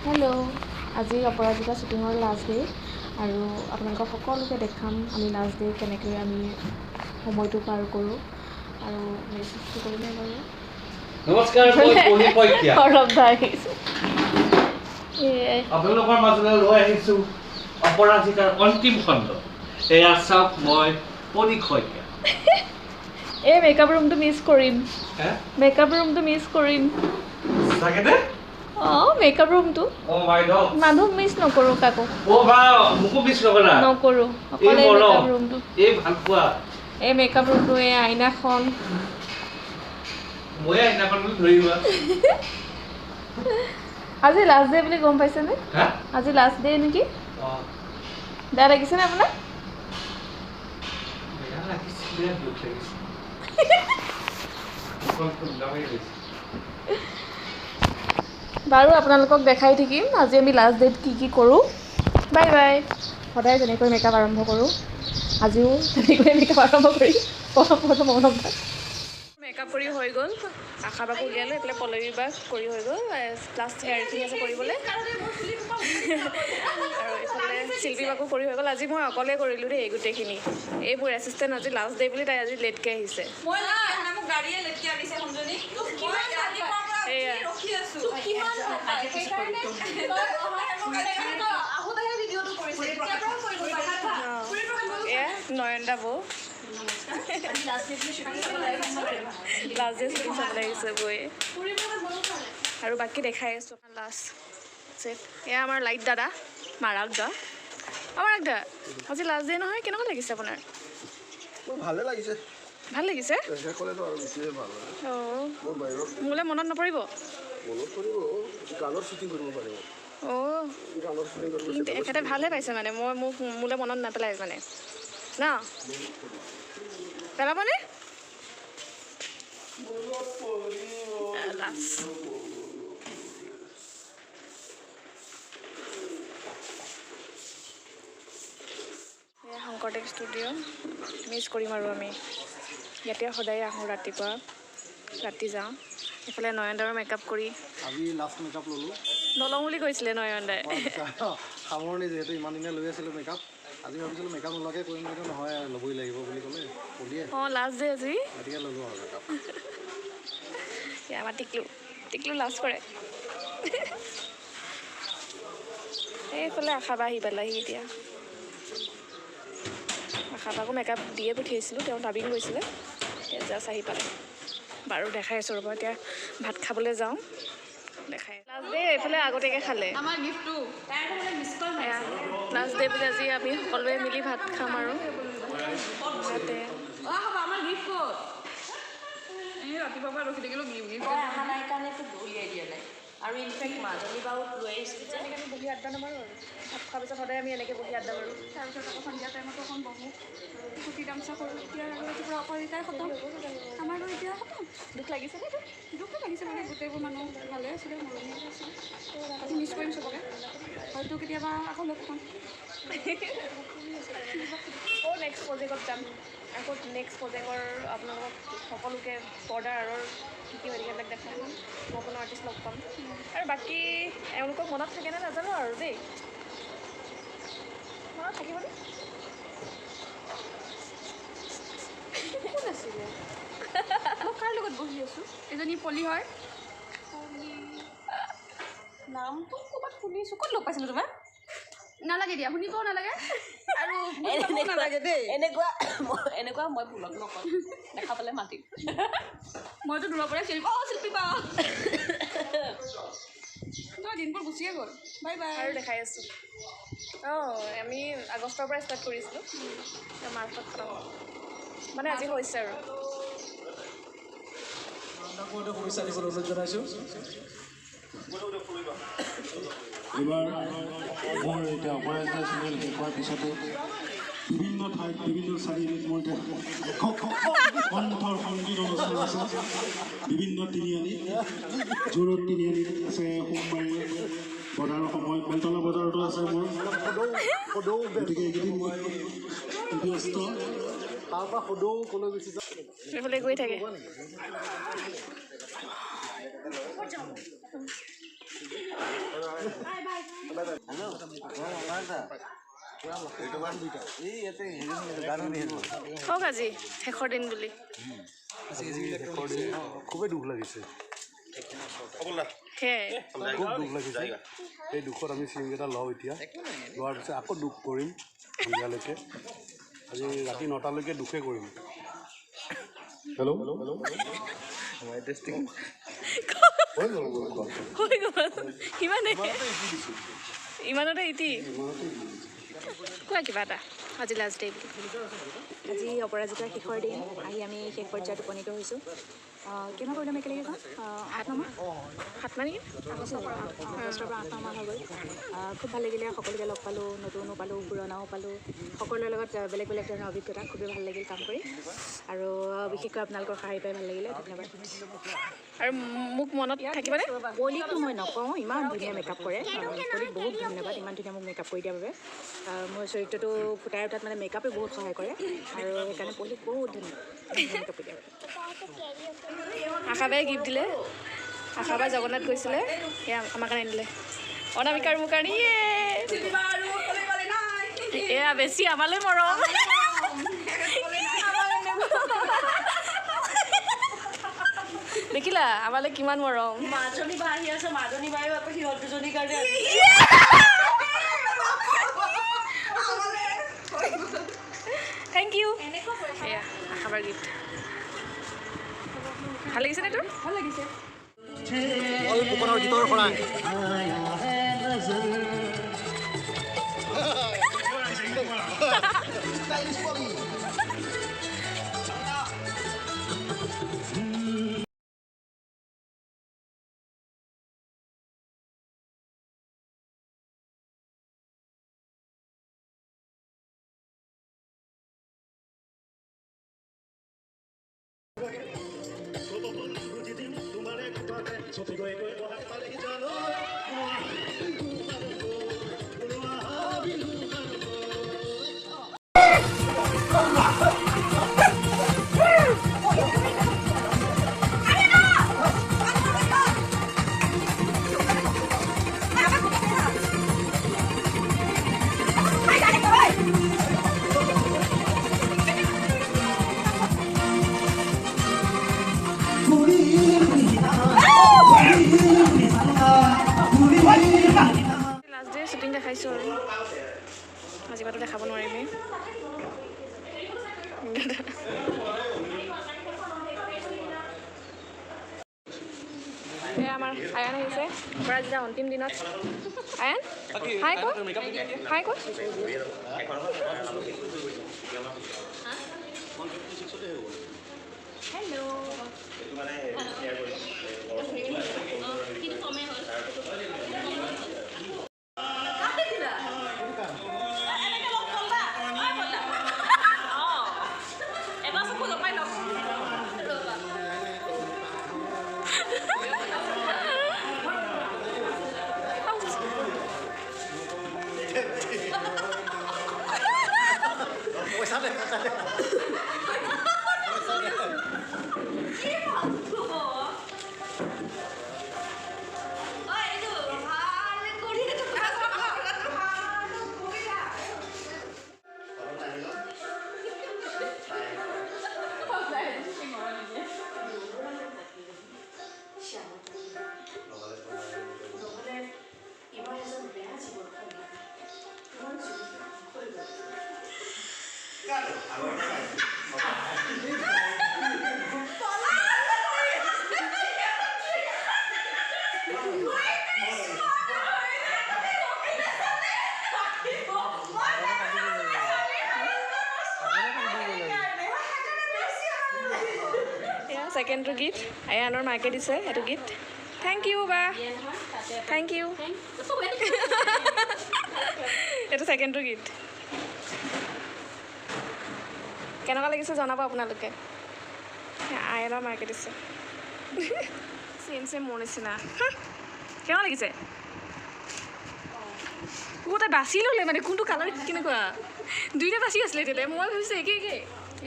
Hello', আজি অপৰাজিতা শ্বুটিঙৰ last day আৰু আপোনালোকক সকলোকে দেখাম আমি লাষ্ট ডে কেনেকৈ আমি সময়টো পাৰ কৰোঁ আৰু মেছেজটো কৰিলে বাৰু। নমস্কাৰ, মই পলি শইকীয়া। অলপ আহিছে আপোনালোকৰ মাজলৈ লৈ আহিছোঁ অপৰাজিতাৰ অন্তিম খণ্ড। এয়া চাওক, মই পলি শইকীয়া। এই মেকআপ ৰুমটো মিছ কৰিম, মেকআপ ৰুমটো মিছ কৰিম। সঁচাকেনে? অঁ, মেকআপ ৰুমটো। অ' মাই গড, মানুহ মিছ নকৰোঁ কাকো। অ' বা, মোকো মিছ নকৰা? নকৰোঁ, অকলে মেকআপ ৰুমটো। এই ভাল পোৱা এই মেকআপ ৰুমটো, এই আইনাখন। মই আইনাখন বুলি ধৰিবা। আজি লাষ্ট ডে বুলি গম পাইছেনে? আজি লাষ্ট ডে নেকি? বেয়া লাগিছেনে আপোনাৰ? বেয়া লাগিছে, বিৰাট দুখ লাগিছে। বাৰু, আপোনালোকক দেখাই থাকিম আজি আমি লাষ্ট ডেট কি কি কৰোঁ। Bye bye. সদায় যেনেকৈ মেকআপ আৰম্ভ কৰোঁ, আজিও তেনেকৈ মেকআপ আৰম্ভ কৰি প্ৰথম প্ৰথম অলপ মেকআপ কৰি হৈ গ'ল। আশা বাকো উলিয়ালোঁ, এইফালে পল্লৱী বাক কৰি হৈ গ'ল। লাষ্ট হেয়াৰখিনি আছে কৰিবলৈ আৰু এইফালে শিল্পী বাকো কৰি হৈ গ'ল। আজি মই অকলে কৰিলোঁ দেই গোটেইখিনি। এই মোৰ এছিষ্টেণ্ট আজি লাষ্ট ডে বুলি তাই আজি লেটকৈ আহিছে। এয়া নয়নদা বৌ লাষ্ট ডে শ্বুটিং চাবলৈ আহিছে বৌয়ে। আৰু বাকী দেখাই আছোঁ লাষ্ট ছেট। এয়া আমাৰ লাইট দাদা মাৰাক দা। অ মাৰাক দা, আজি লাষ্ট ডে নহয়, কেনেকুৱা লাগিছে আপোনাৰ? ভালে লাগিছে। ভাল লাগিছে? অঁ, মোলৈ মনত নপৰিব? অঁ, এখেতে ভালহে পাইছে মানে, মই মোক মোলৈ মনত নেপেলাই মানে ন পেলাবনে? শংকৰদেৱ ষ্টুডিঅ' মিছ কৰিম আৰু আমি ইয়াতে সদায় আহোঁ, ৰাতিপুৱা ৰাতি যাওঁ। এইফালে নয়নদাৰো মেকআপ কৰি আজি লাষ্ট মেকআপ ল'লোঁ। নলওঁ বুলি কৈছিলে নয়নদাই। সামৰণি যিহেতু ইমান দিনে লৈ আছিলোঁ মেকআপ, আজি ভাবিছিলোঁ মেকআপ নোলোৱাকৈ কৰিম, কিন্তু নহয়, ল'বই লাগিব বুলি ক'লে পলিয়ে। অঁ, লাষ্ট ডে আজি, গতিকে ল'লোঁ আৰু মেকআপ। এয়া আমাৰ টিকলু, টিকলু লাষ্ট কৰে। এইফালে আশা বা আহি পালেহি এতিয়া। আশা বাকো মেকআপ দিয়ে পঠিয়াইছিলোঁ, তেওঁ টাবিং গৈছিলে, এতিয়া জাষ্ট আহি পালে। বাৰু দেখাই আছোঁ ৰ'ব, এতিয়া ভাত খাবলৈ যাওঁ। দেখাই লাষ্ট ডে এইফালে আগতীয়াকৈ খালে। লাষ্ট ডে বুলি আজি আমি সকলোৱে মিলি ভাত খাম আৰু তাতে। আৰু ইনফেক্ট মাজনী বাও লৈ আহিছিলোঁ যে এনেকৈ আমি বহি আড্ডা নামাৰোঁ আৰু ভাত খোৱাৰ পিছত সদায় আমি এনেকৈ বহি আড্ডা মাৰোঁ। তাৰপিছত আকৌ সন্ধিয়া টাইমতো অকণ বহোঁ, চুটি গামোচা কৰোঁ। এতিয়া আৰু ৰাতিপুৱা অপৰাজিতাই খতম, আমাৰো এতিয়া খতম। দুখ লাগিছেনে? দুখটো লাগিছে মানে, গোটেইবোৰ মানুহ ভালে আছিলে, মৰমীয়াল আছিলে। আজি মিছ কৰিম চবকে, হয়তো কেতিয়াবা আকৌ লগ পাম। আকৌ নেক্সট প্ৰজেক্টত যাম, আকৌ নেক্সট প্ৰজেক্টৰ আপোনালোকক সকলোকে পৰ্দাৰ আঁৰৰ কি কি হৈ থাকে সেইবিলাক দেখাম, নতুন আৰ্টিষ্ট লগ পাম। আৰু বাকী এওঁলোকক মনত থাকেনে নাজানো আৰু দেই, মনত থাকিবনে? কোন আছিলে? মই কাৰ লগত বহি আছোঁ? এজনী পলি হয়, নামটো ক'ৰবাত শুনিছোঁ। ক'ত লগ পাইছিলোঁ তোমাক? নালাগে দিয়া, শুনিবও নালাগে আৰু নালাগে দেই। এনেকুৱা এনেকুৱা মই ভুলত নকওঁ, দেখা পালে মাতিম। মইতো দূৰৰ পৰাই চিনি পাওঁ। শিল্পী বা তই দিনবোৰ গুচিয়ে গ'ল। Bye bye. আৰু দেখাই আছোঁ। অঁ, আমি আগষ্টৰ পৰা ষ্টাৰ্ট কৰিছিলোঁ, মাৰ্চত খতম, মানে আজি হৈছে আৰু। শুভেচ্ছা দিবলৈ অনুৰোধ জনাইছোঁ। এইবাৰ মোৰ এতিয়া অপৰাজিতা চিৰিয়েল শেষ হোৱাৰ পিছতে বিভিন্ন ঠাইত বিভিন্ন চাৰিআলিত মোৰ এতিয়া কণ্ঠৰ সংগীত অনুষ্ঠান আছে। বিভিন্ন তিনিআলিত, যোৰহাট তিনিআলিত আছে সোমবাৰে বজাৰৰ সময়ত, বেলতলা বজাৰতো আছে মোৰ। গতিকে এইকেইদিন মই ব্যস্ত। তাৰ পৰা সদৌ ক'লৈ গুচি যাওঁ এইফালে গৈ থাকে। কওক আজি শেষৰ দিন বুলি। খুবেই দুখ লাগিছে, খুব দুখ লাগিছে। এই দুখত আমি চিনকেইটা লওঁ এতিয়া, লোৱাৰ পিছত আকৌ দুখ কৰিম সন্ধিয়ালৈকে। আজি ৰাতি 9টালৈকে দুখে কৰিম। হেল্ল' ইমানতে ইতি কোৱা কিবা এটা। আজি লাষ্ট ডে বুলি, আজি অপৰাজিতাৰ শেষৰ দিন। আহি আমি শেষ পৰ্যায়ত উপনীত হৈছোঁ। কেইমাহ কৰিলোঁ আমি একেলগে? 8 মাহ, 7 মাহ নেকি? আগষ্টৰ পৰা 8 মাহমান হৈ গ'ল। খুব ভাল লাগিলে, সকলোকে লগ পালোঁ, নতুনো পালোঁ, পুৰণাও পালোঁ, সকলোৰে লগত বেলেগ বেলেগ ধৰণৰ অভিজ্ঞতা। খুবেই ভাল লাগিল কাম কৰি, আৰু বিশেষকৈ আপোনালোকৰ সঁহাৰি পাই ভাল লাগিলে। ধন্যবাদ। আৰু মোক মনত থাকিবনে? পলিকটো মই নকওঁ, ইমান ধুনীয়া মেকআপ কৰে। পলিক বহুত ধন্যবাদ, ইমান ধুনীয়া মোক মেকআপ কৰি দিয়াৰ বাবে। মোৰ চৰিত্ৰটো ফুটাই উঠাত মানে মেকআপে বহুত সহায় কৰে, আৰু সেইকাৰণে পলিক বহুত ধন্যবাদ মেকআপ কৰি দিয়াৰ বাবে। আশাবাই গিফ্ট দিলে, আশাবাই জগন্নাথ গৈছিলে, সেয়া আমাৰ কাৰণে আনিলে। অনামিকাৰ মোৰ কাৰণে এয়া বেছি আমালৈ মৰম। দেখিলা আমালৈ কিমান মৰম। মাজনী বা আহি আছে, মাজনী বায়ো আকৌ সিহঁত দুজনীৰ কাৰণে। Thank U. এয়া আশাবাৰ গিফ্ট। ভাল লাগিছেনে তোৰ? ভাল লাগিছে। লাষ্ট ডে শ্বুটিং দেখাইছোঁ আৰু আজি বাতো দেখাব নোৱাৰিমেই। এয়া আমাৰ আয়ান আহিছে অপৰাজিতা অন্তিম দিনত। আয়ান হাই ক, হাই ক। ছেকেণ্ডটো গিফ্ট আয়ানৰ মাকে দিছে, এইটো গিফ্ট। Thank U বা, thank U. এইটো ছেকেণ্ডটো গিফ্ট। কেনেকুৱা লাগিছে জনাব আপোনালোকে। আয়ানৰ মাকে দিছে, চেম চেম মোৰ নিচিনা। কেনেকুৱা লাগিছে? তাই বাছি ল'লে মানে কোনটো কালাৰ কেনেকুৱা, দুইটা বাছি আছিলে তেতিয়াহ'লে। মই ভাবিছোঁ একে একে।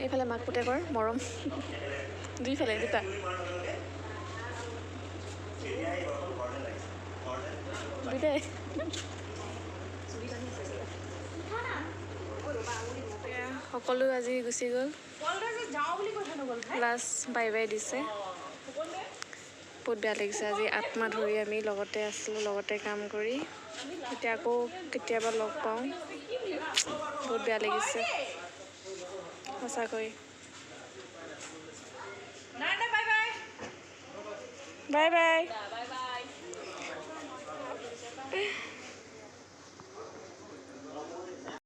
এইফালে মাক পুতেকৰ মৰম, দুইফালে দুটা। বিদায়। সকলো আজি গুচি গ'ল, লাষ্ট বাই বাই দিছে। বহুত বেয়া লাগিছে আজি। আত্মা ধৰি আমি লগতে আছিলোঁ, লগতে কাম কৰি, এতিয়া আকৌ কেতিয়াবা লগ পাওঁ। বহুত বেয়া লাগিছে সঁচাকৈ। Bye bye.